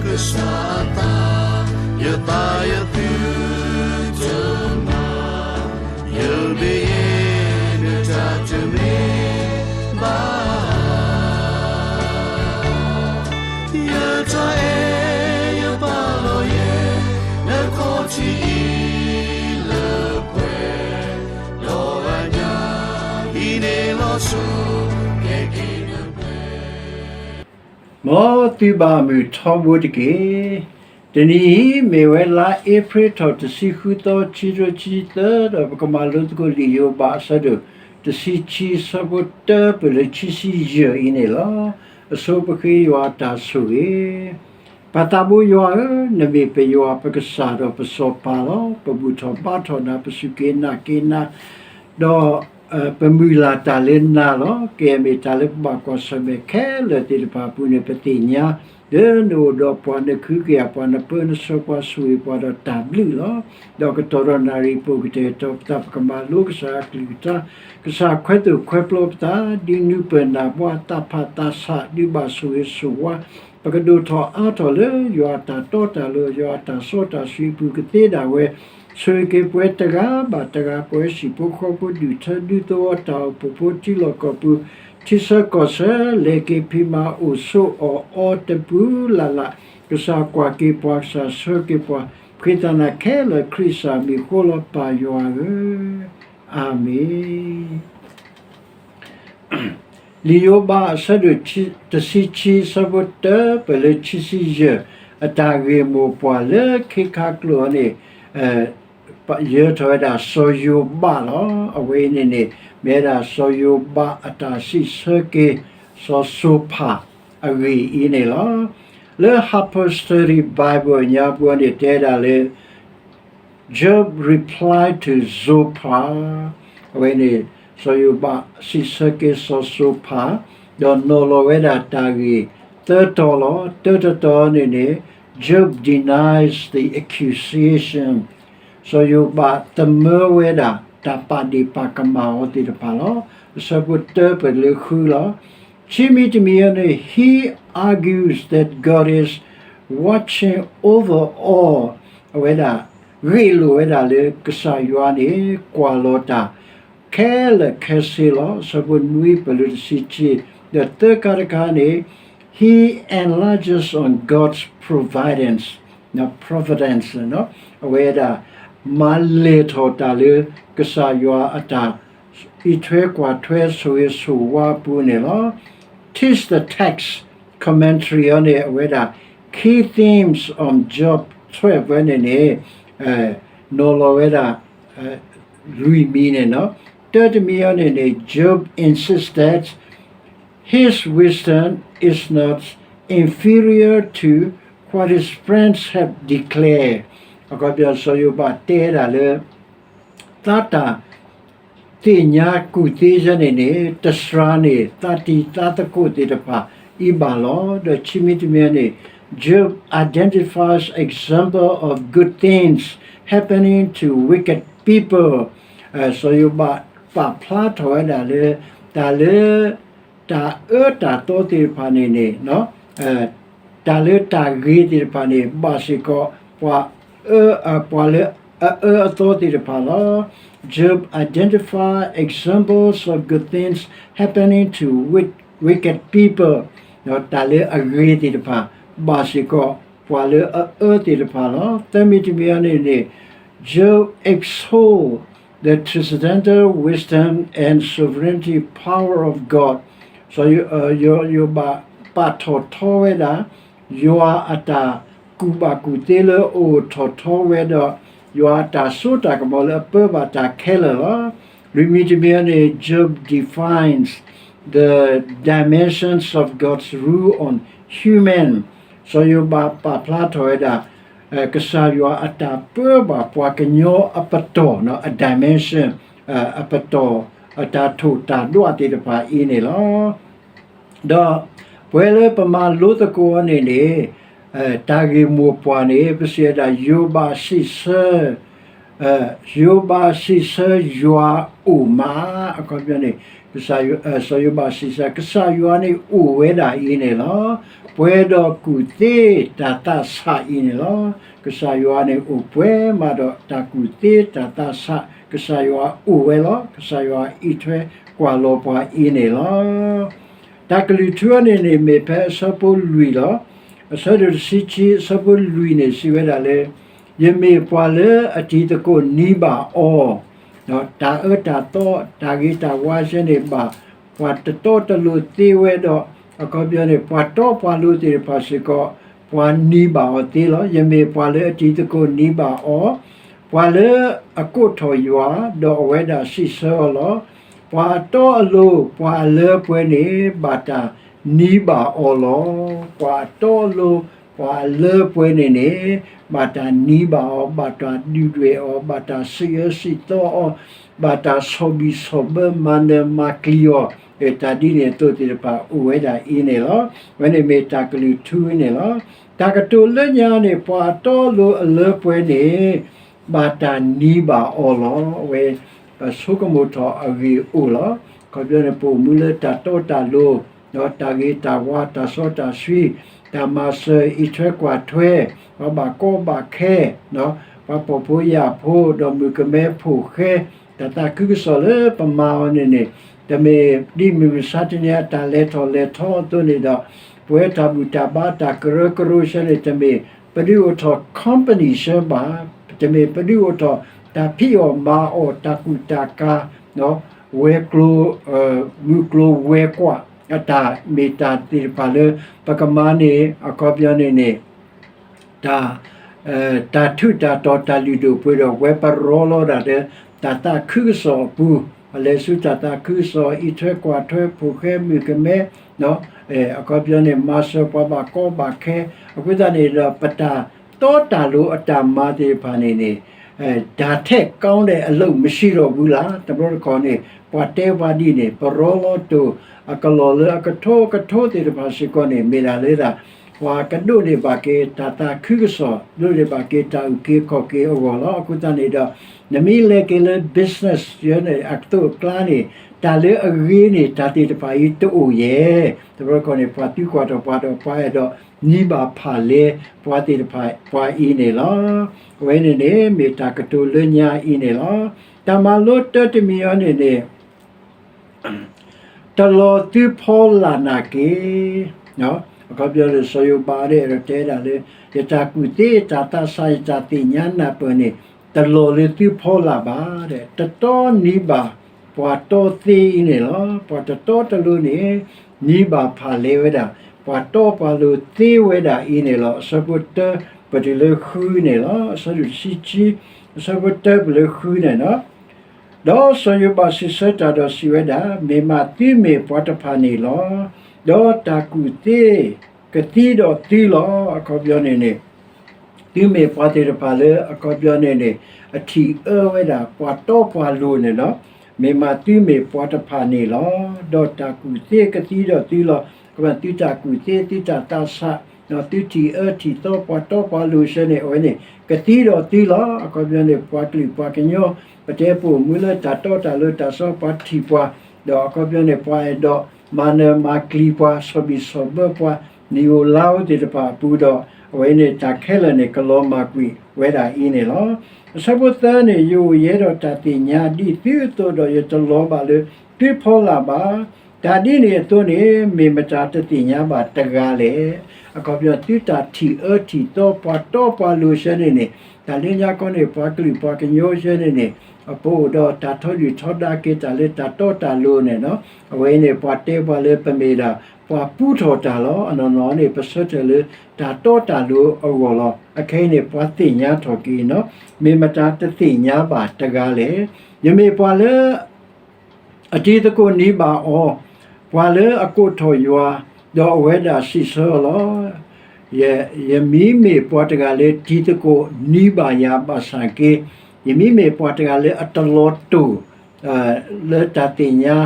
ကစၢ်အသး, ယသးယသုတမၤ, ယမ့ၢ်ယဲ နတၢ်တမ့ၢ်ဘၣ် ယတၢ်အဲၣ်ယပာ်လီၤယဲ နခီၣ်ထံးအံၤလၢပှဲၤ, ဒီးအညၣ်အံၤန့ၣ်လီၤဆီ ကဲက့ၤနပှဲၤ မ်သုဘၣ်မုာ်ထီဘိတက့ၢ်. တနံၤအံၤ မ့ၢ်ဝဲလါအ့ဖြ့ၣ်ထီၣ်တဆံဃုသီ ခံကထိခံဆံသၢ ဒီးပကမၤလိသကိးလံာ်ယိၤဘးအဆၢဒိၣ် တဆံခံ ဆၢဖိတၢပၢၢ်လၢခံဆံယဲၢ်အံၤန့ၣ်လီၤ. အဆိပဃ့ယွၤအတၢ်ဆိၣ်ဂ့ၤ ပၢ်သးဘိယွၤဧၢ, နမ့ၢ်ပယွၤပကစၢ်ဒီးပစီၤပၤလီၤ. ပဘူၣ်ထီၣ်ဘါထီၣ်နၤ, ပစူၢ်က့ၤနာ်က့ၤနၤ, ဒီး ပမုၢ်လၢ်တၢ်လၢနၤလီၤ. ကဲမ့ၢ်တၢ်လၢပဘၣ်ကွၢ်ဆၢၣ်မဲာ်ခဲလၢာ်သ့ၣ်တဖၣ်အပူၤန့ၣ် ပသ့ၣ်ညါ လၢနအိၣ်ဒီးပှၤ နကဟုကယာ်ပှၤ နပၢနဆှၢပှၤ ဆိၣ်ဂ့ၤပှၤဒီးတၢ်ဘျုးလီၤ. ဒီးကတီၢ်ဒီးနၣ်ရံၣ်အပူၤ ကတဲာ်ကတီၤပသး ပကမၤလိကစၢ်အကလုၢ်ကထါ, ကစၢ်ခွဲးသိၣ်ခွဲးပျီပသး ဒုးနုာ်ပၢၢ်နၢ်ဘှါ သးဖးသးဆး ဒုးဘၣ်ဆိၣ်ဂ့ၤဆိၣ်ဝါ ပကဒိၣ်ထီၣ်အါထီၣ်လၢ ယွၤအတၢ်တီတၢ်လိၤ ယွၤအတၢ်စီတၢ်ဆှံအပူၤကသ့ဒၣ်ဝဲ, ဆိၣ်ဂ့ၤက့ၤပှၤတဂၤဘၣ်တဂၤ ပဝဲဟံၣ်ဖိဃီဖိ ဒူၣ်ထၢဒူသဝီ တၢ်အိၣ်ဖှိၣ်ဖိ ထံလီၢ်ကီၢ်ပူၤ ထံဆၢကီၢ်ဆၢ လဲၤက့ၤဖံးမၤအိၣ်ဆိးအီၣ်အီတပူၤလၢ်လၢ်, ကစၢ်ကွၢ်က့ၤပှၤ ကစၢ်ဆှၢက့ၤပှၤ, ပဃ့သးနၤခဲလၢာ် ခရံာ်ကစၢ်မံၤအဃိလီၤ ပၢ်ယွၤဧၢ, အၤမ့ၣ်. လံာ်ယိၤဘးအဆၢဒိၣ်တဆံခံ ဆၢဖိတၢပၢၢ်လၢခံဆံယဲၢ်, အတၢ်ဂ့ၢ်မိၢ်ပှၢ်လၢခ့ခါကျိာ်အံၤန့ၣ် ယၢၤထီၣ်ဝဲဒၣ်စီၤယိၤဘးလီၤ. အဝဲအံၤန့ၣ်န့ၣ် မ့ၢ်ဝဲဒၣ်စီၤယိၤဘးအတၢ်စံးဆၢက့ၤ စီၤစိၤဖးအဂ့ၢ်အံၤန့ၣ်လီၤ. လၢ Harper's Study Bible အညါပူၤန့ၣ် တဲဒၣ်လၢ Job replied to Zophar, အဝဲန့ၣ် စီၤယိၤဘးစံးဆၢက့ၤစီၤစိၤဖး, ဒီးနီၤလီၤဝဲဒၣ်တၢ်ဂ့ၢ်သၢတီၤလီၤ. တၢတတီၤန့ၣ်န့ၣ် Job denies the accusation, စီၤယိၤဘးသမၢဝဲဒၣ် တၢ်ပာ်ဒ့ၣ်ပာ်ကမၣ်အီၤသ့ၣ်တဖၣ်လီၤ. အဆၢဖိတၢပၢၢ်လၢဃုလီၤ. ခံမံၤတမံၤအံၤန့ၣ် he argues that God is watching over all, အဝဲဒၣ် ဂ့ၢ်လိာ်ဝဲဒၣ်လၢကစၢ်ယွၤန့ၣ် ကွၢ်လီၤတၢ်ခဲလၢာ်ခဲဆ့လီၤ. အဆၢဖိနွံပၢၢ်လၢတဆံခံ, ဒီးသၢခါတခါန့ၣ် he enlarges on God's providence, providence အဝဲဒၣ် မၤလဲၢ်ထီၣ်တၢ်လၢကစၢ်ယွၤအတၢ် အံးထွဲကွၢ်ထွဲဆိၣ်ဂ့ၤဆိၣ်ဝါအပူၤန့ၣ်လီၤ. Text the Text Commentary အံၤန့ၣ် အဝဲဒၣ် Key Themes of Job twelve ဝဲန့ၣ်န့ၣ် နီၤလီၤဝဲဒၣ် လွံၢ်မံၤန့ၣ်လီၤ. တၢတမံၤအံၤန့ၣ်န့ၣ် Job insists that his wisdom is not inferior to what his friends have declared. အခီပညီ စီၤယိၤဘးတဲဒၣ်လၢ သးတၢ်သ့ၣ်ညါကူၣ်သ့ယဲန့ၣ်န့ၣ် တစှၤန့ၢ် သးတံၤသးသကိးသ့ၣ်တဖၣ်အံၤဘၣ်လီၤ. ဒီးခံမံၤတမံၤန့ၣ် Job identifies example of good things happening to wicked people. စီၤယိၤဘးပာ်ဖျါထီၣ်ဝဲဒၣ်လၢ တၢ်လၢ တၢ်အၢတၢ်သီသ့ၣ်တဖၣ်န့ၣ်န့ၣ် တၢ်လၢတၢ်ဂ့ၤသ့ၣ်တဖၣ်န့ၣ် ဘၣ်စ့ၢ်ကီး ပှၤအၢ ပှၤလၢအအၢအသီသ့ၣ်တဖၣ်လီၤ. Job identify examples of good things happening to wick- wicked people. တၢ်လၢအဂ့ၤသ့ၣ်တဖၣ် ဘၣ်စ့ၢ်ကီး ပှၤလၢအအၢသ့ၣ်တဖၣ်လီၤ. သၢမံၤတမံၤအံၤန့ၣ်န့ၣ် Job extols the transcendental wisdom and sovereignty power of God. စီၤယိၤဘးပာ်ထီၣ်ထီဝဲဒၣ် ယွၤအတၢ်ကူၣ်ဘၣ်ကူၣ်သ့လၢအအိၣ်ထီၣ်ထီဝဲဒီး ယွၤအတၢ်စိတၢ်ကမီၤလၢအပၢဘၣ်တၢ်ခဲလၢာ်လီၤ. လွံၢ်မံၤတမံၤအံၤန့ၣ် Job defines the dimensions of God's rule on human. စီၤယိၤဘးပာ်ဖျါထီၣ်ဝဲဒၣ် ကစၢ်ယွၤအတၢ်ပၢဘၣ်ပှၤကညီအပတီၢ် အ dimension အပတီၢ် အတၢ်ထိၣ်တၢ်ဒွးသ့ၣ်တဖၣ်အံၤန့ၣ်လီၤ. ဒီးပဝဲလၢပမၤလိသကိးအီၤန့ၣ်န့ၣ် တၢ်ဂ့ၢ်မိၢ်ပှၢ်န့ၣ် ပစံးဝဲဒၣ်ယိၤဘးစံးဆၢ ယိၤဘးစံးဆၢယွၤအိၣ်မး, အခီပညီန့ၣ် စီၤယိၤဘးစံးဆၢ ကစၢ်ယွၤန့ၣ်အိၣ်ဝဲဒၣ်အံၤန့ၣ်လီၤ. ပှဲၤဒီးကူၣ်သ့တၢ်သးဆးအံၤန့ၣ်လီၤ. ကစၢ်ယွၤန့ၣ်အိၣ်ပှဲၤမးဒီးတၢ်ကူၣ်သ့တၢ်သးဆး, ကစၢ်ယွၤအိၣ်ဝဲလီၤ. ကစၢ်ယွၤအံးထွဲကွၢ်လီၤပှၤအံၤန့ၣ်လီၤ. တၢ်ကလုၢ်ထူအန့ၣ်န့ၣ် မ့ၢ်ဖဲအဆၢဖိလွံၢ်လီၤ. အဆၢဒိၣ်တဆံခံ အဆၢဖိလွံၢ်န့ၣ် စံးဝဲဒၣ်လၢ ယမ့ၢ်ပှၤလၢအတံၤသကိးနံၤဘၣ်အီၤ, တၢ်အၢတၢ်သီ တၢ်ဂ့ၤတၢ်ဝါစဲန့ၣ်ဘၣ် ပှၤတတီတလိၤသ့ဝဲဒီး အခီပညီန့ၣ် ပှၤတီပှၤလိၤသ့ၣ်တဖၣ်စ့ၢ်ကီး ပှၤနံၤဘၣ်အီၤသ့လီၤ. ယမ့ၢ်ပှၤလၢအတံၤသကိးနံၤဘၣ်အီၤ, ပှၤလၢအကိးထီၣ်ယွၤ, ဒီးအဝဲဒၣ်စံးဆၢအီၤလီၤ. ပှၤအတီအလိၤ ပှၤအလၢပှဲၤန့ၣ် ဘၣ်တၢ်နံၤဘၣ်အီၤလီၤ. ပှၤအတီအလိၤ ပှၤအလၢပှဲၤန့ၣ်န့ၣ် ဘၣ်တၢ်နံၤဘၣ်အီၤ, ဘၣ်တၢ်ဒုၣ်ဒွဲၣ်အီၤ, ဘၣ်တၢ်စံးအၢစံးသီအီၤ, ဘၣ်တၢ်ဆီၣ်ဘံၣ်ဆီၣ်ဘၢမၤနၢၤမၤကျံၤအီၤ, တၢ်ဒ်န့ၣ်အသိးသ့ၣ်တဖၣ်အိၣ်ဝဲဒၣ်အံၤန့ၣ်လီၤ. အဝဲန့ၣ်မ့ၢ်တၢ်ကလုၢ်ထူန့ၣ်လီၤ. တၢ်ကတိၤလၢညါန့ၣ် ပှၤအတီအလိၤအလၢပှဲၤန့ၣ် ဘၣ်တၢ်နံၤဘၣ်အီၤလီၤ. အဝဲ ပဆိကမိၣ်ထီၣ်အဂ့ၢ်အိၣ်လီၤ. အခီပညီန့ၣ် ပအိၣ်မူလၢတၢ်တီတၢ်လိၤ, ဒီးတၢ်ဂ့ၤတၢ်ဝါ တၢ်စီတၢ်ဆှံ, တၢ်မၤစၢၤအံးထွဲကွၢ်ထွဲ, ပှၤဘၣ်ကီဘၣ်ခဲ, ပှၤဖှီၣ်ဖိယာ်ဖိ ဒီးမုၣ်ကမဲဖိဃဲ, တၢ်သးခုကစီၣ်လၢပမၤအီၤန့ၣ်န့ၣ် တမ့ၢ်ဒ်မုၢ်မဆါတနံၤအတၢ်လဲၤထီၣ်လဲၤထီအသိးန့ၣ်ဒီး ပဝဲတၢ်ဘူၣ်တၢ်ဘါတၢ်ကရၢကရိဆၢန့ၣ် တမ့ၢ်ပဒုးအိၣ်ထီၣ် company ဆၢဘၣ်, တမ့ၢ်ပဒုးအိၣ်ထီၣ်တၢ်ဖံးအီၣ်မၤအီၣ်တၢ်ကူၣ်တၢ်ကၤ ဝဲၤကျိၤ မုၢ်ကျိၤဝဲၤကွာ်အတၢ်မ့ၢ်တၢ်သ့ၣ်တဖၣ်လၢ ပကမၤန့ၣ် အခီပညီန့ၣ်န့ၣ် တၢ် တၢ်ထုးတၢ်တီၤတၢ်လုၢ်ဒိၣ်ပှ့ၤဒိၣ် ဝဲပရီလီၤဒၣ်ဒီး တၢ်သးခုကစီၣ်အပူၤ, ပလဲၤဆူတၢ်သးခုကစီၣ် အံးထွဲကွၢ်ထွဲ ဖိဃဲမုၣ်ကမဲ, အခီပညီန့ၣ် မၤစၢၤပှၤဘၣ်ကီဘၣ်ခဲ, အဃိသတးန့ၣ်ဒီး ပတၢ်တီတၢ်လိၤအတၢ်မၤသ့ၣ်တဖၣ်န့ၣ်န့ၣ် တၢ်ထဲးကီဒဲးအလိၤ မ့ၢ်စံးထီၣ်ဘူးလၢ်, တဘျီတခီၣ်န့ၣ် ပှၤတဲပှၤဒ်န့ၣ် ပရီလီၤတိၢ် အကလီၢ်လၢအကထိကထိသ့ၣ်တဖၣ်စ့ၢ်ကီးန့ၣ် မ့ၢ်ဒၣ်လၢဒၣ် ပှၤကဒိးန့ၢ်ဘၣ်က့ၤတၢ်သးခုကစီၣ်, ဒိးန့ၢ်ဘၣ်က့ၤတၢ်အုၣ်က့ၤခီၣ်က့ၤအဂီၢ်လီၤ. အဃိသတးန့ၣ်ဒီး နမ့ၢ်လဲၤက့ၤလၢ business ယဲန့ၣ် အသိးအကျါန့ၣ် တၢ်လၢအဂ့ၤန့ၣ် တၢ်သ့ၣ်တဖၣ်အံၤတအိၣ်ယဲၢ်, တဘျီတခီၣ်န့ၣ် ပှၤသံကွၢ်ထီၣ်ပှၤဒီး ပှၤအဲၣ်ဒိးနံၤဘၣ်ဖၣ်လဲၤ ပှၤသ့ၣ်တဖၣ်ပှၤအံၤန့ၣ်လီၤ. အဝဲန့ၣ်န့ၣ် မ့ၢ်တၢ်ကတိၤလၢညါအံၤန့ၣ်လီၤ. တၢ်မၤလိတၢတမံၤအံၤန့ၣ်န့ၣ် တလီၤသုဖီလာ်နာ်က့ၤ, အခီပညီလၢစီၤယိၤဘးဒၣ်အဲၣ်ဒိးတဲဒၣ်လၢ ယတၢ်ကူၣ်သ့ ယတၢ်သးဆး ယတၢ်သ့ၣ်ညါနၢ်ပၢၢ်န့ၣ် တလီၤလၢသုဖီလာ်ဘၣ်, တတီနံၤဘၣ် ပှၤတီသ့အံၤန့ၣ်လီၤ. ပှၤတတီတလိၤန့ၣ် နံၤဘၣ်ဖၣ်လဲၤဝဲဒၣ် ပှၤတီပှၤလိၤသ့ဝဲဒၣ်အံၤန့ၣ်လီၤ. အဆၢဖိတၢ ပတုၤလၢဃုန့ၣ်လီၤ. အဆၢဒိၣ်တဆံခံ အဆၢဖိတၢ ပတုၤလၢဃုန့ၣ်လီၤ. ဒီးစီၤယိၤဘးစံးဆၢတၢ်ဒီးစံးဝဲဒၣ်, မ့ၢ်မးသုမ့ၢ်ပှၤတဖၣ်န့ၣ်လီၤ. ဒီးတၢ်ကူၣ်သ့ကသံဒီးသုလီၤ. အခီပညီန့ၣ်န့ၣ် သုမ့ၢ်ပှၤသ့ၣ်တဖၣ်လၢ အခီပညီန့ၣ်န့ၣ် အထံၣ်အၢဝဲဒၣ် ပှၤတီပှၤလိၤန့ၣ်လီၤ. မ့ၢ်မးသုမ့ၢ်ပှၤတဖၣ်န့ၣ်လီၤ. ဒီးတၢ်ကူၣ်သ့ကသံဒီးသုလီၤ. သုတၢ်ကူၣ်သ့ သုတၢ်သးဆး သုထံၣ်အၢထံၣ်သီ ပှၤတီပှၤလိၤဆၢန့ၣ် အဝဲန့ၣ် ကသံဒီးသုလီၤ. အခီပညီန့ၣ် ပှၤကလုာ်ပှၤကညီ ပတဲပအိၣ်မူလၢတၢ်တီတၢ်လိၤ တၢ်စီပှၤထံၣ်ပှၤ, ဒီးအခီပညီန့ၣ် ပှၤအဲၣ်ဒိးမၤနၢၤမၤကျံၤပှၤ ဆီၣ်ဘံၣ်ဆီၣ်ဘၢပှၤ နံၣ်ဧိၤလါဧိၤသ့ၣ်တဖၣ်အပူၤဒီး အဝဲန့ၣ်တၢ်ခဲလၢာ်န့ၣ် ကလီၤမၢ်ကွံာ်ဝဲဒၣ်အံၤန့ၣ်လီၤ. အဆၢဖိသၢန့ၣ် ယအိၣ်ယဲဒီးတၢ်သ့ၣ်ညါဒ်သုအသိးဒီး ယတလီၤဘၣ်လၢသုဖီလာ်ဘၣ်. တၢ်ဒ်န့ၣ်အသိးန့ၣ် မ့ၢ်မတၤတသ့ၣ်ညါဘၣ်တဂၤလဲၣ်. အခီပညီသုတၢ်ထံၣ်အၢထံၣ်သီ ပှၤတီပှၤလိၤဆၢန့ၣ်န့ၣ် တၢ်လၢညါခီန့ၣ် ပှၤကလုာ်ပှၤကညီဆၢန့ၣ်န့ၣ် အပအိၣ်ဒီးတၢ်ထီဒုၣ်ထီဒါက့ၤတၢ်လၢတၢ်တီတၢ်လိၤန့ၣ်လီၤ. အဝဲအံၤန့ၣ် ပှၤတဲပှၤလၢပမ့ၢ်ဒၣ် ပှၤပူထီၣ်တၢ်လီၤ. အနီၢ်နီၢ်န့ၣ် ပဆၢထၢၣ်လၢတၢ်တီတၢ်လိၤအဂီၢ်လီၤ. အခဲအံၤန့ၣ် ပှၤသ့ၣ်ညါထီၣ်က့ၤလီၤ. မ့ၢ်မတၤတသ့ၣ်ညါဘၣ်တဂၤလဲၣ်. ယမ့ၢ်ပှၤလၢ အတံၤသကိးနံၤဘၣ်အီၤ, ပှၤလၢအကိးထီၣ်ယွၤ, ဒီးအဝဲဒၣ်စံးဆၢအီၤလီၤ. ယမ့မ့ၢ်ပှၤတဂၤလၢတံၤသကိးနံၤဘၣ်ယၤဘၣ်ဆၣ်က့, ယမ့မ့ၢ်ပှၤတဂၤလၢအတလီၤတိၢ် လၢတၢ်သ့ၣ်ညါ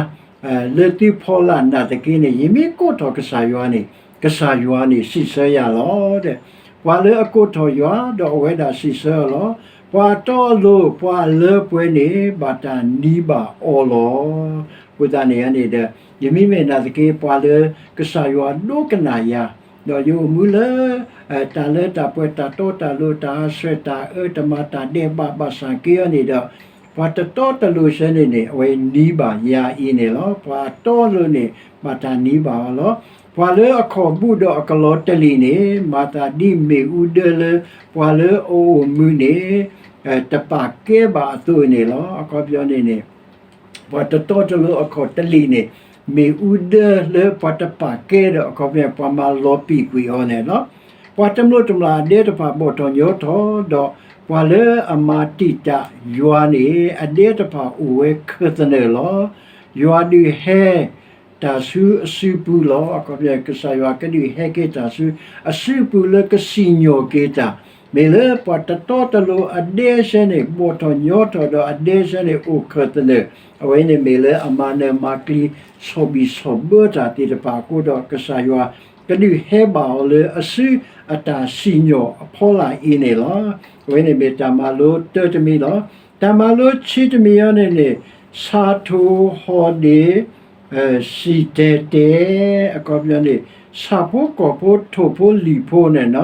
လၢသုဖီလာ်နာ်သက့န့ၣ် ယမ့ၢ်ကိးထီၣ်ကစၢ်ယွၤန့ၣ် ကစၢ်ယွၤန့ၣ်စံးဆၢယၤလီၤ. ပှၤလၢအကိးထီၣ်ယွၤ ဒီးအဝဲဒၣ်စံးဆၢအီၤလီၤ. ပှၤအတီအလိၤ ပှၤအလၢပှဲၤန့ၣ် ဘၣ်တၢ်နံၤဘၣ်အီၤလီၤ. အဃိသတးန့ၣ်န့ၣ်ဒီး ယမ့မ့ၢ်နာ်သက့ ပှၤလၢ ကစၢ်ယွၤဒိကနၣ်ယၤ, ဒီးယအိၣ်မူလၢ တၢ်လၢတၢ်ပှဲၤ တၢ်တီတၢ်လိၤ တၢ်ဟးဆှဲး တၢ်အၢတမၤ တၢ်ဒဲးဘး ဘၣ်ဆၣ်က့အီၤန့ၣ်ဒီး ပှၤတတီတလိၤဆၢန့ၣ်န့ၣ် အဝဲနံၤဘၣ်ယၤအံၤန့ၣ်လီၤ. ပှၤအတီအလိၤန့ၣ် ဘၣ်တၢ်နံၤဘၣ်အီၤလီၤ. ပှၤလၢအခီၣ်ဘူးဒီးအကလီတလံာ်န့ၣ် မၤသးဒ်မ့ၣ်အူဒၢလၢ ပှၤလၢအအိၣ်မုာ်န့ၣ် တပာ်ကဲဘၣ်အသိးန့ၣ်လီၤ. အခီပညီန့ၣ်န့ၣ် ပှၤတတီတလိၤအခီၣ်တလံာ်န့ၣ် မ့ၣ်အူဒၢလၢပှၤတပာ်ကဲဒီး အခီပညီ ပှၤမၤလီၤပံာ်ကွံာ်အီၤန့ၣ်လီၤ. ပှၤတမျိၢ်တမျာ်အဒဲတဖၣ်ဘီၣ်ထီၣ်ညီထီၣ်, ဒီးပှၤလၢအမၤတံာ်တာ်ယွၤန့ၣ် အဒဲတဖၣ်အိၣ်ဝဲခၢၣ်သနၢၣ်လီၤ. ယွၤဒုးဟဲ တၢ်ဆူအစုပူၤလီၤ. အခီပညီ ကစၢ်ယွၤကဒုးဟဲက့ၤတၢ်ဆူအစုပူၤလၢကစံၣ်ညီၣ်က့ၤတၢ်, မ့ၢ်လၢပှၤတတီတလိၤအဒဲဆၢန့ၣ် ဘီၣ်ထီၣ်ညီထီၣ်ဒီးအဒဲဆၢန့ၣ်အိၣ်ခၢၣ်သနၢၣ်, အဝဲန့ၣ်မ့ၢ်လၢအမၤနၢၤမၤကျံၤ ဆီၣ်ဘံၣ်ဆီၣ်ဘၢတၢ်သ့ၣ်တဖၣ်အဃိဒီး ကစၢ်ယွၤကဒုးဟဲဘၣ်အီၤလၢအစုအတၢ်စံၣ်ညီၣ်အဖီလာ်အံၤန့ၣ်လီၤ. အဝဲန့ၣ်မ့ၢ်တၢ်မၤလိတၢတမံၤလီၤ. တၢ်မၤလိဆံတမံၤအံၤန့ၣ်န့ၣ် ဆၣ်ထိၣ်ဟီၣ်ဒ့ၣ် စံၣ်တဲၤတဲ, အခီပညီန့ၣ် ဆၣ်ဖိကီၢ်ဖိထိၣ်ဖိလံာ်ဖိန့ၣ်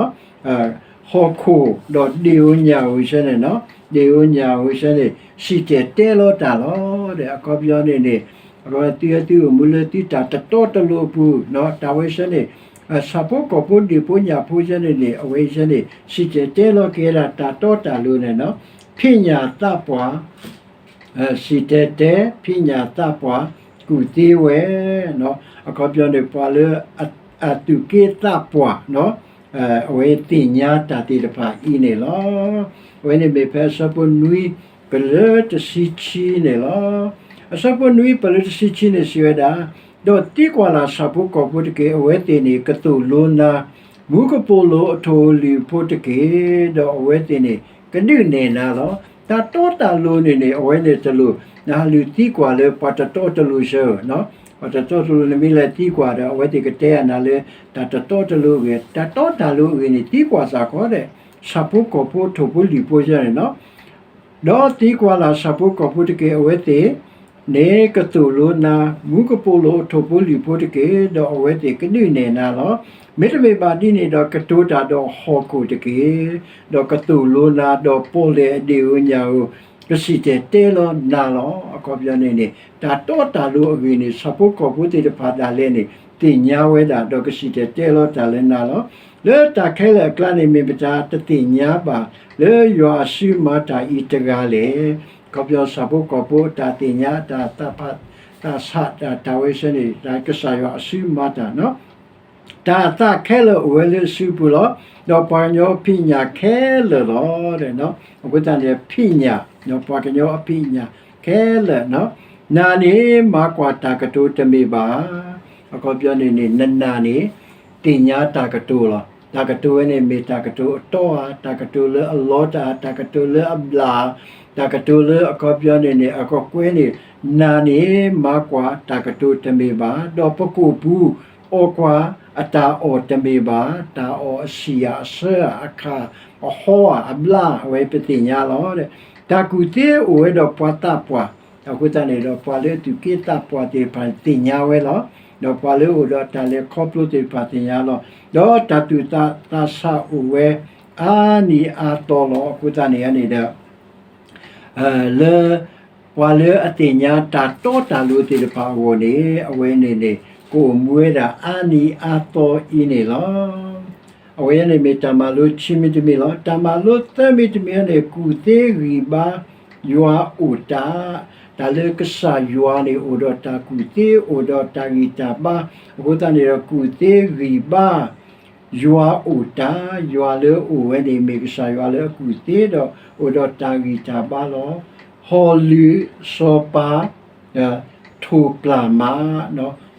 ဟီၣ်ခိၣ်ဒီးဒ့ၣ်ဧိၤညၣ်ဧိၤဆၢန့ၣ်, ဒ့ၣ်ဧိၤညၣ်ဧိၤဆၢန့ၣ် စံၣ်တဲၤတဲလီၤတၢ်လီၤ. ဒီးအခီပညီန့ၣ်န့ၣ် အဝဲသုသုအိၣ်မူလၢသုတၢ်တတီတလိၤအပူၤ, တၢ်ဝဲဆၢန့ၣ် ဆၣ်ဖိကီၢ်ဖိဒ့ၣ်ဖိညၣ်ဖိဆၢန့ၣ်န့ၣ် အဝဲဆၢန့ၣ် စံၣ်တဲၤတဲလီၤက့ၤဝဲဒၣ်တၢ်တီတၢ်လိၤန့ၣ် ဖံးညၣ်သးပှၢ် စံၣ်တဲၤတဲ ဖံးညၣ်သးပှၢ် ကူၣ်သ့ဝဲ, အခီပညီန့ၣ် ပှၤလၢအသူၣ်က့သးပှၢ် အဝဲသ့ၣ်ညါတၢ်သ့ၣ်တဖၣ်အံၤန့ၣ်လီၤ. အဝဲန့ၣ်မ့ၢ်ဖဲအဆၢဖိနွံ ပလၢတဆံခံန့ၣ်လီၤ. အဆၢဖိနွံ ပလၢတဆံခံန့ၣ်စံးဝဲဒၣ်, ဒီးသံကွၢ်လၢ်ဆၣ်ဖိကီၢ်ဖိတက့ၢ်. အဝဲသ့ၣ်န့ၣ် ကသိၣ်လိနၤ မူကပိာ်လိၤအထိၣ်လံၤဖိတက့ၢ်. ဒီးအဝဲသ့ၣ်န့ၣ် ကဒုးနဲၣ်နၤလီၤ. တၢ်တီတၢ်လိၤန့ၣ်န့ၣ် အဝဲန့ၣ်တလိၣ် နဟးလူၤသံကွၢ်လၢပှၤတတီတလိၤဆၢ, ပှၤတတီတလိၤနမ့ၢ်လဲၤသံကွၢ်ဒီး အဝဲသ့ၣ်ကတဲနၤလၢ တၢ်တတီတလိၤအဂ့ၢ်, တၢ်တီတၢ်လိၤအဂ့ၢ်န့ၣ် သံကွၢ်စ့ၢ်ကီးဒီး ဆၣ်ဖိကီၢ်ဖိထိၣ်ဖိလံာ်ဖိဆၢန့ၣ်လီၤ. ဒီးသံကွၢ်လၢ်ဆၣ်ဖိကီၢ်ဖိတက့ၢ်. အဝဲသ့ၣ်န့ၣ် ကသိၣ်လိနၤ မူကပိာ်လိၤအထိၣ်ဖိလံာ်ဖိတက့ၢ်. ဒီးအဝဲသ့ၣ်ကဒုးနဲၣ်နၤလီၤ. မ့တမ့ၢ်ဘၣ်ဒ်န့ၣ်ဒီး ကတိၤတၢ်ဒီးဟီၣ်ခိၣ်တက့ၢ်. ဒီးကသိၣ်လိနၤ ဒီးပီၣ်လဲၣ်အဒ့ၣ်ဧိၤညၣ်ဧိၤ ကစံၣ်တဲၤတဲလီၤနၤလီၤ. အခီပညီန့ၣ်န့ၣ် တၢ်တီတၢ်လိၤအဂ့ၢ်န့ၣ် ဆၣ်ဖိကီၢ်ဖိသ့ၣ်တဖၣ်ဒၣ်လဲာ်န့ၣ် သ့ၣ်ညါဝဲဒၣ် ဒီးကစံၣ်တဲၤတဲလီၤတၢ်လၢနၤလီၤ. လၢတၢ်ခဲလၢာ်အကျါန့ၣ် မ့ၢ်ပတၢ်တသ့ၣ်ညါဘၣ် လၢယွၤအစုမၤတၢ်အံၤတဂၤလဲၣ်. အခီပညီ ဆၣ်ဖိကီၢ်ဖိအတၢ်သ့ၣ်ညါ တၢ်သးဖး တၢ်ဆး တၢ်ဝဲဆၢန့ၣ် တၢ်ကစၢ်ယွၤအစုမၤတၢ် တၢ်သးခဲလၢာ်အိၣ်ဝဲလၢအစုပူၤလီၤ. ဒီးပှၤကညီဖံးညၣ်ခဲလၢာ်လီၤ. အဃိသတးန့ၣ် ဖံးညၣ် ပှၤကညီအဖံးညၣ်ခဲလၢာ်, နၤန့ၣ်မၤကွၢ်တၢ်ကတိၤတမ့ၢ်ဘၣ်. အခီပညီန့ၣ်န့ၣ် နနၤန့ၣ် သ့ၣ်ညါတၢ်ကတိၤလီၤ. တၢ်ကတိၤဝဲန့ၣ် မ့ၢ်တၢ်ကတိၤအတီဧါ, တၢ်ကတိၤလၢအလီတၢ်, တၢ်ကတိၤလၢအဘျၣ်, တၢ်ကတိၤလၢအခီပညီန့ၣ်န့ၣ် အကကွဲန့ၣ် နၤန့ၣ်မၤကွၢ်တၢ်ကတိၤတမ့ၢ်ဘၣ်, ဒီးပကိာ်ပူၤ အီၣ်ကွၢ်အတၢ်အီၣ်တမ့ၢ်ဘၣ်, တၢ်အီၣ်အဆံၣ်ဧါ အဆၢဧါ အခၣ်အဟီဧါ အဘျါ အဝဲပသ့ၣ်ညါလီၤ. တၢ်ကူၣ်သ့အိၣ်ဝဲဒီးပှၤသးပှၢ်, အဃိသတးန့ၣ်ဒီး ပှၤလၢအသူၣ်က့သးပှၢ်သ့ၣ်တဖၣ်သ့ၣ်ညါဝဲလီၤ. ဒီးပှၤလၢအအိၣ်ဒီးတၢ်လဲၤခီဖျိသ့ၣ်တဖၣ်သ့ၣ်ညါလီၤ. ဒီးတၢ်သူၣ်သးသးဆးအိၣ်ဝဲ အါနံၤအါသီလီၤ. အဃိသတးန့ၣ်န့ၣ်ဒီး လၢ ပှၤလၢအသ့ၣ်ညါတၢ်တီတၢ်လိၤသ့ၣ်တဖၣ်အဂီၢ်န့ၣ် အဝဲန့ၣ်န့ၣ် ကအိၣ်မူဝဲဒၣ်အါနံၤအါသီအံၤန့ၣ်လီၤ. အဝဲန့ၣ်မ့ၢ်တၢ်မၤလိခံမံၤတမံၤလီၤ. တၢ်မၤလိသၢမံၤတမံၤန့ၣ် ကူၣ်သ့ဂံၢ်ဘါ ယွၤအိၣ်တၢ်, တၢ်လၢကစၢ်ယွၤန့ၣ် အိၣ်ဒီးတၢ်ကူၣ်သ့ အိၣ်ဒီးတၢ်ဂံၢ်တၢ်ဘါ, အဃိသတးန့ၣ်ဒီး ကူၣ်သ့ဂံၢ်ဘါ ယွၤအိၣ်တၢ်, ယွၤလၢအအိၣ်ဝဲန့ၣ် မ့ၢ်ကစၢ်ယွၤလၢအကူၣ်သ့ဒီး အိၣ်ဒီးတၢ်ဂံၢ်တၢ်ဘါလီၤ. ဟီၣ်လုာ်စီၤပၤ ထိၣ်ပျၢ်မး,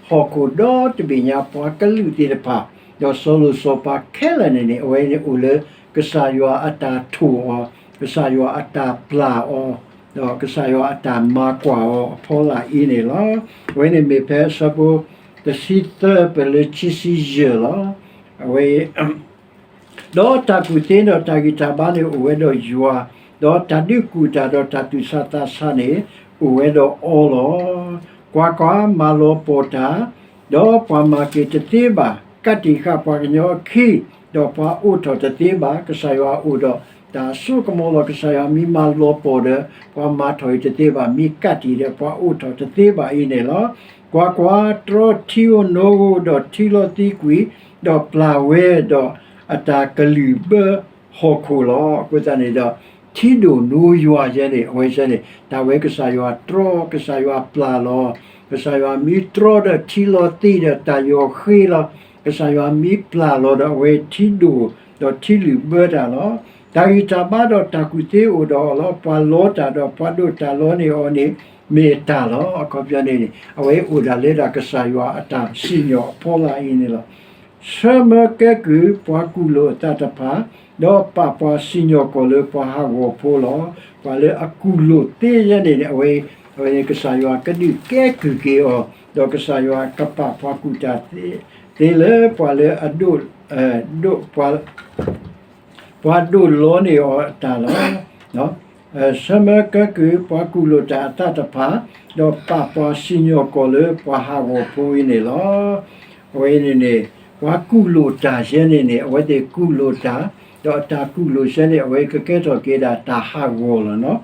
ဟီၣ်ခိၣ်ဒီတဘ့ၣ်ညါ ပှၤကလုာ်သ့ၣ်တဖၣ်, ဒီးစီၤလိၣ်စီၤပၤခဲလၢာ်န့ၣ်န့ၣ် အဝဲန့ၣ်အိၣ်လၢ ကစၢ်ယွၤအတၢ်ထိၣ်အီၤ, ကစၢ်ယွၤအတၢ်ပျၢ်အီၤ, ဒီးကစၢ်ယွၤအတၢ်မၤကွၢ်အီၤအဖီလာ်အံၤန့ၣ်လီၤ. အဝဲန့ၣ်မ့ၢ်ဖဲအဆၢဖိ တဆံသၢ ပလၢခံဆံယဲၢ်လီၤ. အဝဲ ဒီးတၢ်ကူၣ်သ့ဒီးတၢ်ဂံၢ်တၢ်ဘါန့ၣ်အိၣ်ဝဲဒီးယွၤ, ဒီးတၢ်ဒုးကူၣ်တၢ်ဒီးတၢ်သူၣ်ဆးသးဆးန့ၣ် အိၣ်ဝဲဒီးအီၤလီၤ. ကွၢ်ကွၢ်, မၤလီၤပှီၢ်တၢ်, ဒီးပှၤမၤက့ၤတသ့ဘၣ်, ကးတံာ်ဃာ်ပှၤကညီအခံ, ဒီးပှၤအိးထီၣ်တသ့ဘၣ်. ကစၢ်ယွၤအိၣ်ဒီးတၢ်အစိကမီၤလီၤ. ကစၢ်ယွၤမ့ၢ်မၤလီၤပှီၢ်ဒီး ပှၤမၤထီၣ်အံၤတသ့ဘၣ်, မ့ၢ်ကးတံာ်ဒီးပှၤအိးထီၣ်တသ့ဘၣ်အံၤန့ၣ်လီၤ. ကွၢ်ကွၢ်, တြီထံဧိၤနိဧိၤ, ဒီးထံလီၤသံကွံာ်, ဒီးပျၢ်ဝဲ, ဒီးအတၢ်ကလုၢ်ဘၢဟီၣ်ခိၣ်လီၤ. အဃိသတးန့ၣ်ဒီး ထံဒိၣ်နိယွၤယဲန့ၣ် အဝဲယဲန့ၣ် တၢ်ဝဲကစၢ်ယွၤတြီ, ကစၢ်ယွၤပျၢ်လီၤ. ကစၢ်ယွၤမ့ၢ်တြီဒီးထံလီၤသံဒီးတၢ်ယီၤဃ့လီၤ. ကစၢ်ယွၤမ့ၢ်ပျၢ်လီၤဒီး အဝဲထံဒိၣ်ဒီးထံလုၢ်ဘၢတၢ်လီၤ. တၢ်ဂံၢ်တၢ်ဘါဒီးတၢ်ကူၣ်သ့အိၣ်ဒီးအီၤလီၤ. ပှၤလီတၢ်ဒီးပှၤဒိးတၢ်လီန့ၢ်အီၤန့ၣ် မ့ၢ်အတၢ်လီၤ. အခီပညီန့ၣ်န့ၣ် အဝဲအိၣ်ဒၣ်လၢဒၣ်ကစၢ်ယွၤအတၢ်စံၣ်ညီၣ်အဖီလာ်အံၤန့ၣ်လီၤ. ဆၢမၢကဲကုၢ်ပှၤကူၣ်လိာ်အသးတဖၣ်, ဒီးပာ်ပှၤစံၣ်ညီၣ်ကွီၢ်လၢပှၤဟးဂီၤဖိလီၤ. ပှၤလၢအကူၣ်လိာ်သ့ယဲန့ၣ်န့ၣ် အဝဲ အဝဲန့ၣ်ကစၢ်ယွၤကဒုးကဲကုၢ်က့ၤအီၤ, ဒီးကစၢ်ယွၤကပာ်ပှၤကူၣ်တၢ်သ့, သ့လၢပှၤလၢအဒိး, ဒိးပှၤ ပှၤဒိးလီန့ၢ်အီၤအတၢ်လီၤ. ဆၢမၢကဲကုၢ်ပှၤကူၣ်လိာ်တၢ်အသးတဖၣ်, ဒီးပာ်ပှၤစံၣ်ညီၣ်ကွီၢ်လၢပှၤဟးဂီၤဖိအံၤန့ၣ်လီၤ. အဝဲန့ၣ်န့ၣ် ပှၤကူၣ်လိာ်တၢ်ယဲန့ၣ်န့ၣ် အဝဲသ့ၣ်ကူၣ်လိာ်တၢ်, ဒီးအတၢ်ကူၣ်လိာ်ယဲန့ၣ် အဝဲကကဲထီၣ်က့ၤဒၣ်တၢ်ဟးဂီၤလီၤနီၤ.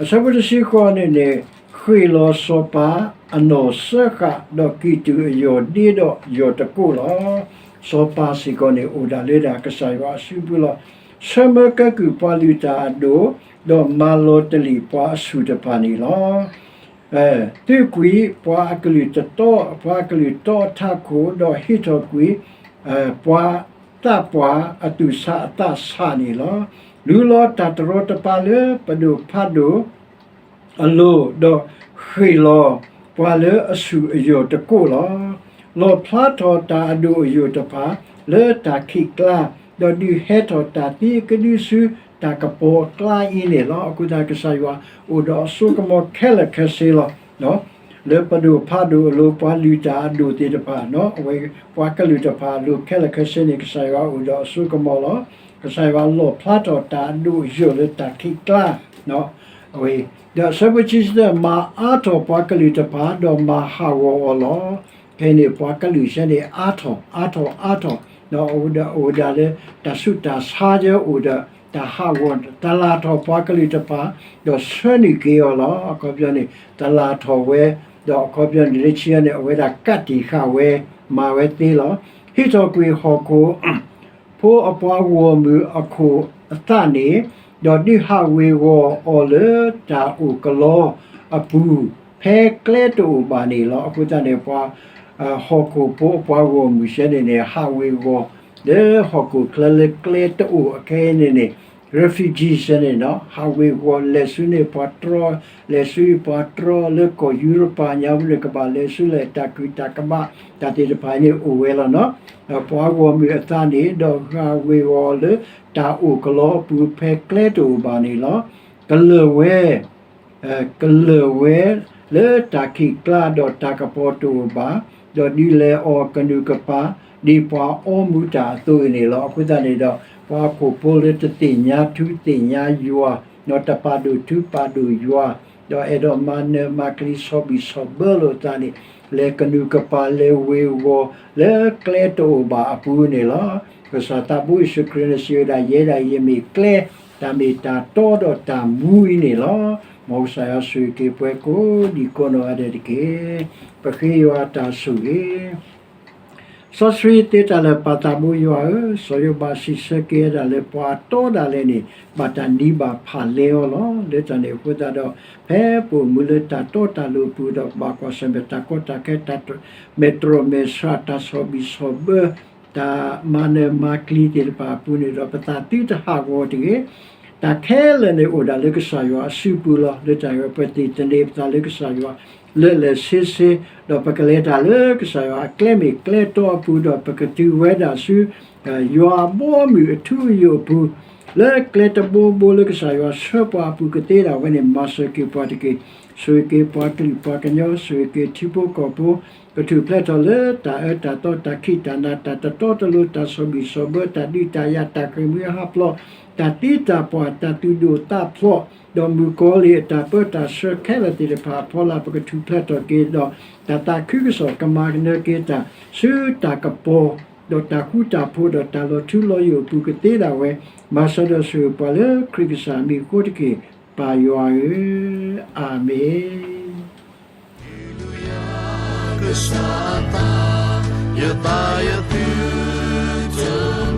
အဆၢဖိတဆံဃိးန့ၣ်န့ၣ်, ဃ့ၢ်လီၤစီၤပၤအနီၢ်စၢဃာ် ဒီးကံၢ်တူာ်အယီၢ်ဒ့ဒီးယီၢ်တကိးလီၤ. စီၤပၤစ့ၢ်ကီးန့ၣ် အိၣ်ဒၣ်လၢဒၣ်ကစၢ်ယွၤအစုပူၤလီၤ. ဆၢမၢကဲကုၢ်ပှၤလုၢ်တၢ်အဒိၣ်, ဒီးမၤလီၤတလံာ်ပှၤအဆူၣ်တဖၣ်န့ၣ်လီၤ. သုးကွံာ်ပှၤအကလုၢ်တတီ, ပှၤအကလုၢ်တီအထးခိၣ်, ဒီးဟ့ၣ်ထီၣ်ကွံာ် ပှၤသးပှၢ်အသူၣ်ဆးအသးဆးန့ၣ်လီၤ. လူလီၤတၢ်တရီတပါလၢပဒိၣ်ဖးဒိၣ်အလိၤ, ဒီးဃ့ၢ်လီၤပှၤလၢအဆူၣ်အယီၢ်တကိးလီၤ. လီၣ်ဖျါထီၣ်တၢ်အဒိၣ်အယိာ်တဖၣ် လၢတၢ်ခံးကျါ, ဒီးဒုးဟဲထီၣ်တၢ်သံအကဒုဆူတၢ်ကပီၤအကျါအံၤန့ၣ်လီၤ. အဃိသတးကစၢ်ယွၤအိၣ်ဒီးအစိကမီၤခဲလၢာ်ခဲဆ့လီၤ. လၢပဒိၣ်ဖးဒိၣ်အလိၤ ပှၤလုၢ်တၢ်အဒိၣ်သ့ၣ်တဖၣ်, အဝဲပှၤကလုာ်တဖၣ်အလိၤခဲလၢာ်ခဲဆ့န့ၣ် ကစၢ်ယွၤအိၣ်ဒီးအစိကမီၤလီၤ. ကစၢ်ယွၤလီၣ်ဖျါထီၣ်တၢ်အဒိၣ်အယိာ်လၢတၢ်ခံးကျါ, အဝဲ ဒီးအဆၢဖိခံဆံတၢ မၤအါထီၣ်ပှၤကလုာ်တဖၣ် ဒီးမၤဟးဂီၤအီၤလီၤ. ခဲအံၤန့ၣ် ပှၤကလုာ်စဲန့ၣ် အါထီၣ် အါထီၣ် အါထီၣ်, ဒီးအိၣ်ဒၣ်လၢ တၢ်ဆူးတၢ်ဆါယဲအိၣ်ဒီး တၢ်ဟးဂီၤ တၢ်လၢ်ထီၣ်ပှၤကလုာ်တဖၣ် ဒီးဆှၢနုာ်က့ၤအီၤလီၤ. အခီပညီန့ၣ် တၢ်လၢ်ထီၣ်ဝဲ, ဒီးအခီပညီန့ၣ် လၢခံန့ၣ် အဝဲဒၣ်ကးတံာ်ဃာ်ဝဲ မၤဝဲသ့လီၤ. ဟ့ၣ်ထီၣ်ကွံာ်ဟီၣ်ခိၣ် ဖိအပှၤဂီၢ်မုၢ်အခိၣ်အသးန့ၣ်, ဒီးဒုးဟးဝ့ၤဝီၤအီၤလၢတၢ်အိၣ်ကလီအပူၤ ဖဲကျဲတအိၣ်ဘၣ်န့ၣ်လီၤ. အဃိသတးန့ၣ် ပှၤ ဟီၣ်ခိၣ်ဖိအပှၤဂီၢ်မုၢ်စဲန့ၣ်န့ၣ် ဟးဝ့ၤဝီၤ လၢဟီၣ်ခိၣ်ချၢလၢကျဲတအိၣ်အခဲအံၤန့ၣ်န့ၣ် refugee စဲန့ၣ်နီၤ ဟးဝ့ၤဝီၤလဲၤဆူန့ၣ်ပှၤတြီ, လဲၤဆူပှၤတြီလၢကီၢ်ယူရပၤညါပူၤန့ၣ် ကဘၣ်လဲၤဆူလဲၣ် တၢ်ကူၣ်တၢ်ကဘၣ် တၢ်သ့ၣ်တဖၣ်န့ၣ်အိၣ်ဝဲလီၤနီၤ. ဒီးပှၤဂီၢ်မုၢ်အသးန့ၣ် ဒီးဟးဝ့ၤဝီၤလၢတၢ်အိၣ်ကလီအပူၤ ဖဲကျဲတအိၣ်ဘၣ်န့ၣ်လီၤ. ကလၢၢ်ဝဲ ကလၢၢ်ဝဲလၢတၢ်ခံးကျါ ဒီးတၢ်ကပီၤတအိၣ်ဘၣ်, ဒီးဒုးလဲၤအီၣ်ကနူၤကပၤ ဒ်ပှၤအီမူၤတၢ်အသိးအံၤန့ၣ်လီၤ. အဃိသတးန့ၣ်ဒီး ပှၤဟီၣ်ခိၣ်ဖိလၢတသ့ၣ်ညါထူသ့ၣ်ညါယွၤ, ဒီးတပာ်ဒိၣ်ထူပာ်ဒိၣ်ယွၤ, ဒီးအဲၣ်ဒိးမၤနၢၤမၤကျံၤဆီၣ်ဘံၣ်ဆီၣ်ဘၢလိာ်အသးန့ၣ် လဲၤကနူၤကပၤလဲၤဝ့ၤဝီၤလၢကျဲတအိၣ်ဘၣ်အပူၤန့ၣ်လီၤ. ကစၢ်သးဘိယ့ၣ်ၡူးခရံာ်န့ၣ်စံးဝဲဒၣ် ယဲဒၣ်ယမ့ၢ်ကျဲ, တၢ်မ့ၢ်တၢ်တီဒီးတၢ်မူအံၤန့ၣ်လီၤ. မ်ကစၢ်ယွၤဆိၣ်ဂ့ၤက့ၤပှၤကိးဒံကိးနီၢ်ဂၤဒဲးတက့ၢ်. ပဃ့ယွၤအတၢ်ဆိၣ်ဂ့ၤ စီဆှံသ့တၢ်လၢာ်ပၢ်သးဘိယွၤဧၢ, စီၤယိၤဘးစံးဆၢက့ၤဝဲဒၣ်လၢပှၤအတီဒၣ်လဲာ်န့ၣ် ဘၣ်တၢ်နံၤဘၣ်ဖးလဲအီၤလီၤ. လၢတၢ်န့ၣ်အဃိသတးဒီး ဖဲပအိၣ်မူလၢတၢ်တီတၢ်လိၤအပူၤဒီး ကဘၣ်ကွၢ်ဆၢၣ်မဲာ်တၢ်ကီတၢ်ခဲ တၢ်မဲာ်တြီမဲာ်ဆှး တၢ်ဆီၣ်ဘံၣ်ဆီၣ်ဘၢ တၢ်မၤနၢၤမၤကျံၤသ့ၣ်တဖၣ်အပူၤန့ၣ်ဒီး ပသးသုတဟးဂီၤတဂ့ၤ. တၢ်ခဲလၢာ်န့ၣ်အိၣ်ဒၣ်လၢကစၢ်ယွၤအစုပူၤလီၤ. လၢတၢ်အံၤ ပသ့ၣ်သန့ၤပသးလၢကစၢ်ယွၤ လၢာ်လၢာ်ဆ့ဆ့, ဒီးပကလဲၤတၢ်လၢကစၢ်ယွၤအကျဲမ့ၢ်ကျဲတီအပူၤ ဒီးပကတုၤဝဲဒၣ်ဆူ ယွၤအဘီအမုၢ်အထူအယိာ်အပူၤ လၢကျဲတဘိဘိလၢကစၢ်ယွၤဆှၢပှၤအပူၤကသ့ဒၣ်ဝဲန့ၣ် မၤစၢၤက့ၤပှၤတက့ၢ်. ဆိၣ်ဂ့ၤက့ၤပှၤကလုာ်ပှၤကညီ, ဆိၣ်ဂ့ၤက့ၤထံဖိကီၢ်ဖိ, ကထူၣ်ဖျဲးထီၣ်လၢတၢ်အၢတၢ်သီ တၢ်ခံးတၢ်နၤ တၢ်တတီတလိၤ တၢ်ဆီၣ်ဘံၣ်ဆီၣ်ဘၢ တၢ်ဒုးတၢ်ယၤ တၢ်ဃ့ၢ်မှံဟးဖျိး တၢ်သံတၢ်ပှၢ် တၢ်သူၣ်ဒိၣ်သးဖျိး ဒီးမုၣ်ကီၤလံၢ်အတၢ်ပၢတၢ်ဆှၢခဲလၢာ်သ့ၣ်တဖၣ်အဖီလာ် ပကထူၣ်ဖျဲးထီၣ်က့ၤဒီး တၢ်သးခုကစီၣ် ကမၤကနၢက့ၤတၢ်ဆူတၢ်ကပီၤ ဒီးတၢ်ဃူတၢ်ဖိး ဒီးတၢ်လီၤထူလီၤယိာ်အပူၤကသ့ဒၣ်ဝဲ, မၤစၢၤဒီးဆိၣ်ဂ့ၤပှၤလၢခရံာ်ကစၢ်အမံၤအဃိတက့ၢ်, ပၢ်ယွၤဧၢ, အၤမ့ၣ်. Hallelujah, ကစၢ်သး, ယသးယသုတ